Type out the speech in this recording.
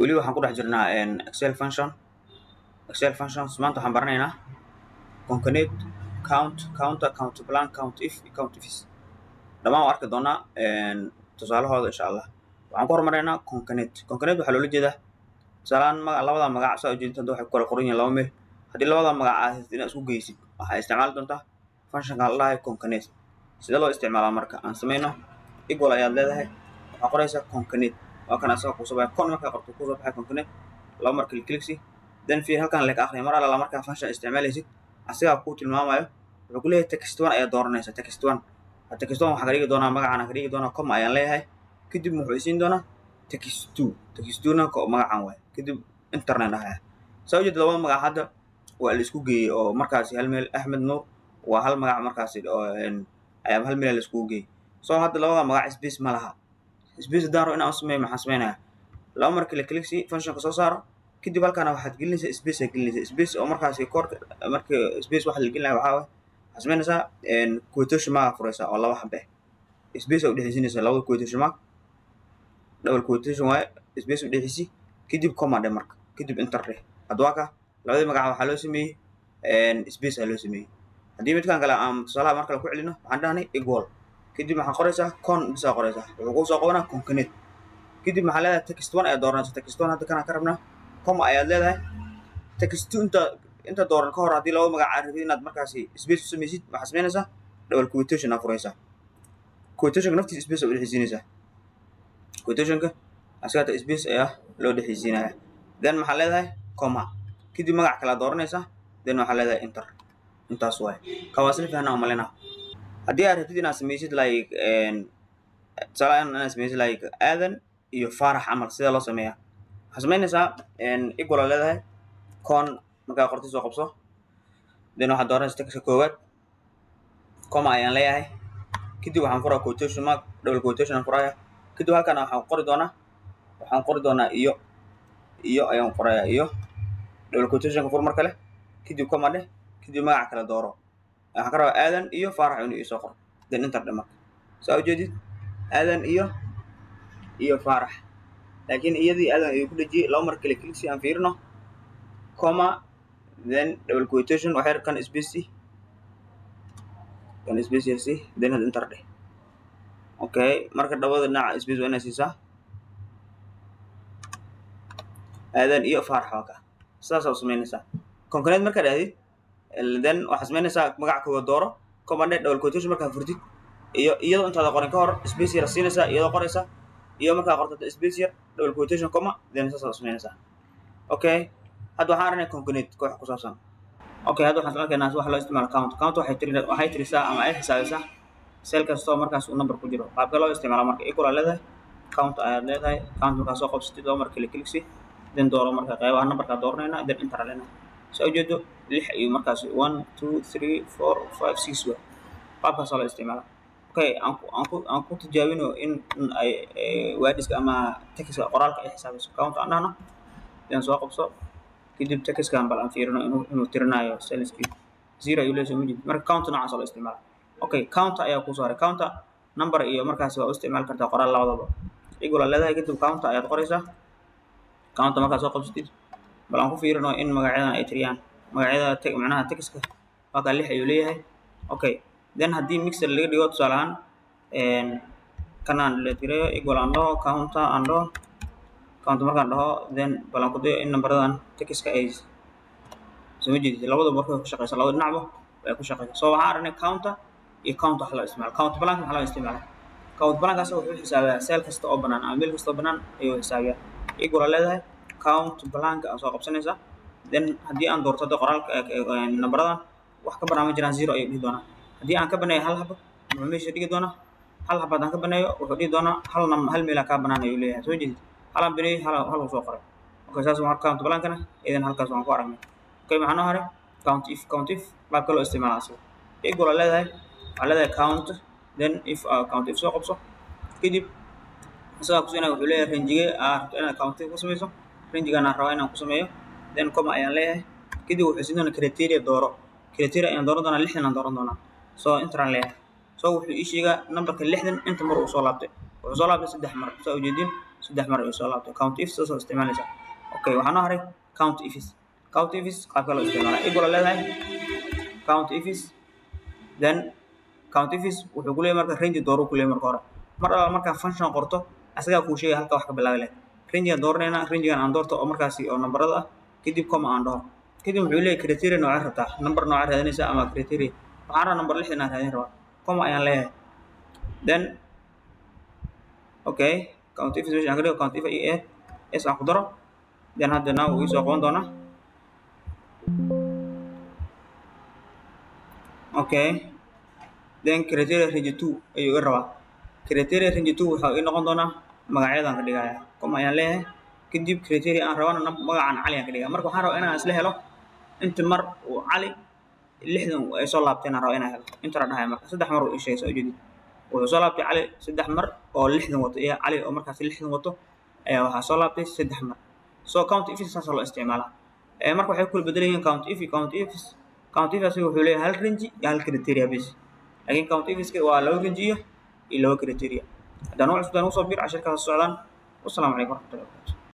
Weli waxaan ku dhex jirnaa Excel function, Excel functions. Maanta waxaan baranaynaa concatenate, count, counter, count blank, count if iyo count ifs. Dhammaan waan arki doonaa tusaalahooda, insha Allah. Waxaan ku hormaraynaa concatenate. Concatenate waxaa loola jeedaa, tusaalahaan, magac, labada magac saa ujeedid hadda waxay ku kala qoran yihiin laba meel. Haddii labada magac aad haysid inaad isku geysid, waxaa isticmaali doontaa functionka la dhahayo concatenate. Sidee loo isticmaalaa? Marka aan samayno, equal ayaad leedahay, waxaa qoraysaa concatenate. Waa kan asaga kuusoo baxay. Con markaa qorto, kuusoo baxay concatenate. Laba mar click click si, then fiir halkan leka akhriya. Mar alla markaa function isticmaalaysid, asigaa kuu tilmaamayo. Wuxuu ku leeyahay text one ayaad dooranaysaa. Text one, text one waxaa ka dhigi doonaa magacaan ka dhigi doonaa. Comma ayaan leeyahay. Kadib wuxuu isiin doonaa text two. Text two na magacan waay. Kadib enter na dhahaya. Saa ujeeda, labada magac hadda waa la isku geeyey oo markaasi hal meel, Axmed Nuur waa hal magac markaasi oo ayaa hal meel la iskugu geeyey. So hadda labada magac space ma laha. Space haddaan rabo inaan u sameeyo, maxaan sameynayaa? Laba mar kale click si, functionka soo saaro. Kadib halkaana waxaad gelinaysaa space aad gelinaysaa, space oo markaasi koorka. Marka space waxa la gelinaya waxaa waay, waxaad samaynaysaa quotation mark furaysaa oo laba xabe space aa udhexaysiinaysaa. Labada quotation mark, double quotation waaye, space udhexaysi. Kadib comma dheh marka, kadib enter dheh. Hadda waa ka labadii magac waxaa loo sameeyey space aa loo sameeyey. Haddii midkan kale aan tusaalaha mar kale ku celino, waxaan dhahnay equal, kadib waxaa qoraysaa con bisaa qoraysaa, wuxuu kuu soo qabanaa concatenate. Kadib maxaa leedahay? Text one ayaad dooranaysaa. Text one hadda kanaan ka rabnaa. Comma ayaad leedahay. Text two inta dooran ka hor, haddii labada magac aad rabtid inaad markaasi space u samaysid, waxaad samaynaysaa double quotation aa furaysaa. Quotationka naftiisa space aa udhexaysiinaysaa. Quotationka asagata space ayaa loo dhexaysiinaya. Then maxaa leedahay? Comma. Kadib magac kale aad dooranaysaa, then waxaa leedahay enter. Intaas waay. Ka waa isla fahnaa umalina. Haddii aad rabtid inaad samaysid like, tusaale, inaad samaysid like Aadan iyo Faarax camal, sidee loo sameeyaa? Waxaad samaynaysaa equal aa leedahay, con markaa qorti soo qabso, then waxaad dooranaysa textka koowaad. Comma ayaan leeyahay. Kadib waxaan furaa quotation mark, double quotation aan furaya. Kadib halkan waxaan qori doonaa iyo, iyo ayaan qorayaa, iyo. Double quotationka fur mar kale. Kadib comma dheh. Kadib magaca kale dooro. Waxaan ka rabaa Aadan iyo Faarax inuu iisoo qoro. Then enter dhe. Marka saa ujeedid, Aadan iyo Faarax, laakiin iyadii Aadan ayuu ku dhejiyey. Laba mar kale click si aan fiirino. Comma, then double quotation, waxyar kan space, kan space yar si, then had enter dheh. Okay, marka dhabada dhinaca space waa inaad siisaa. Aadan iyo Faarax waa ka. Sidaasaa u samaynaysaa concatenate. Markaad ahdid, then waxaad samaynaysaa magaca koowaad dooro, comma dheh, double quotation markaa furtid, iyo iyadoo intaada qorin ka hor space yar siinaysaa, iyadoo qoraysa iyo markaa qorto space yar, double quotation, comma, then saasaa u samaynaysaa. Okay, hadda waxaan aragnay concatenate koox ku saabsan. Okay, hadda waxaan arkaynaa waxa loo isticmaalo count. Count waxay tirisaa ama ay xisaabisaa cell kastoo markaas uu number ku jiro. Qaabka loo isticmaalo marka, equal aad leedahay, count ayaad leedahay. Count markaa soo qabsatid, laba mar kale click si, then dooro. Marka qaybaha numberkaa dooranayna, then enter leenahay. Saa ujeedo, lix iyo markaas one, two, three, four, five, six wa. Qaabkaasaa loo isticmaala. Okay, aan ku tijaabino in ay wordska ama textka, qoraalka ay xisaabiso. Count aan dhahno, then soo qabso. Kadib textkan bal aan fiirino inuu tirinaayo cellskii. Zero ayuu leeyahay, soo ma jeedid? Marka count noocaas loo isticmaala. Okay, count ayaa kusoo haray. Counter number iyo markaas waa u isticmaali kartaa qoraal labadaba. Equal aad leedahay, kadib count ayaad qoraysaa. Count markaad soo qabsatid, bal aan ku fiirino in magacyadan ay tiriyaan magacyada, macnaha textka. Waa kaa, lix ayuu leeyahay. Okay, then haddii mixer laga dhigo, tusaale ahaan, kanaan delete gareeyo, equal aan dhaho, counter aan dhaho. Count markaan dhaho, then bal aan ku dayo in nambaradan textka ay. Soo ma jeedid? Labadaba markay ku shaqeysa, labada dhinacba way ku shaqeysaa. So waxaan aragnay counter iyo count wax loo isticmaalo. Count blank maxaa loo isticmaala? Count blank-aas wuxuu xisaabiyaa cell kasta oo banaan ama meel kasta oo banaan ayuu xisaabiyaa. Equal aa leedahay, count blank aa soo qabsanaysaa. Then haddii aan doorto hadda qoraalka, nambaradan wax ka banaan ma jiraan, zero ayuu dhihi doonaa. Haddii aan ka baneeyo hal haba, muxuu meesha dhigi doonaa? Hal haba haddaan ka baneeyo, wuxuu dhihi doonaa hal nam, hal meelaa kaa banaan ayuu leeyahay. Soo jeedid? Halaan baneeyey, hal hal uu soo qoray. Okay, saas waa count blankana. Idan halkaas waan ku aragnay. Okay, maxaa noo haray? Count if. Count if qaabka loo isticmaala asiga, equal aa leedahay, waxaa leedahay count, then if, count if soo qabso. Kadib isagaa kusiinaya, wuxuu leeyahay rangige aa rabto inaad count if ku samayso. Rangigaan aan rabaa inaan ku sameeyo. Then comma ayaan leeyahay. Kadib wuxuu siin doonaa criteria dooro. Criteria ayaan dooran doonaa, 60 aan dooran doonaa. So enter aan leeyahay. So wuxuu ii sheegaa numberka 60 inta mar uu soo laabtay. Wuxuu soo laabtay saddex mar, saa ujeedin. Saddex mar ayuu soo laabtay. Count if saas oo isticmaalaysaa. Okay, waxaa noo haray count ifs. Count ifs qaabka loo isticmaalaa: equal leedahay, count ifs. Then count ifs wuxuu ku leeyahay marka range dooro ku leeyahay. Marka hore, mar alla markaa function qorto, asagaa kuu sheegaya halka wax ka bilaabi lahayd. Rangegaan dooranaynaa, rangegan aan doorto oo markaasi oo nambarada ah. Kadib comma aan dhaho. Kadib wuxuu leeyahay criteria noocee rabtaa, number noocee raadinaysaa ama criteria? Waxaan rabaa number 60 aan raadin rabaa. Comma ayaan leeyahay. Then okay, count if meesha aan ka dhigo count if e s aan ku daro. Then hadda now wuu isoo qaban doonaa. Okay, then criteria range two ayuu iga rabaa. Criteria range two waxaa ii noqon doonaa magacyadan ka dhigaya. Comma ayaan leeyahay. Kadib criteria aan rabana magacan Cali aan ka dhigaya. Marka waxaan rabaa inaan isla helo inta mar uu Cali 60 ay soo laabteen aan rabaa inaan helo. Inta la dhahay marka saddex mar uu ii sheegay. Soo ujeedid, wuxuu soo laabtay Cali saddex mar oo 60 wato, iyo Cali oo markaasi 60 wato ayaa waxaa soo laabtay saddex mar. So count ifs saasa loo isticmaalaa. Marka waxay ku kala bedelan yihiin count if iyo count ifs: count if asiga wuxuu leeyahay hal range iyo hal criteria bas, laakiin count ifska waa laba range iyo laba criteria. Haddaan ugu cusbtaan usoo bir cashirkaas socdaan. Wasalaamu calaykum waraxmatullahi wabarakatu.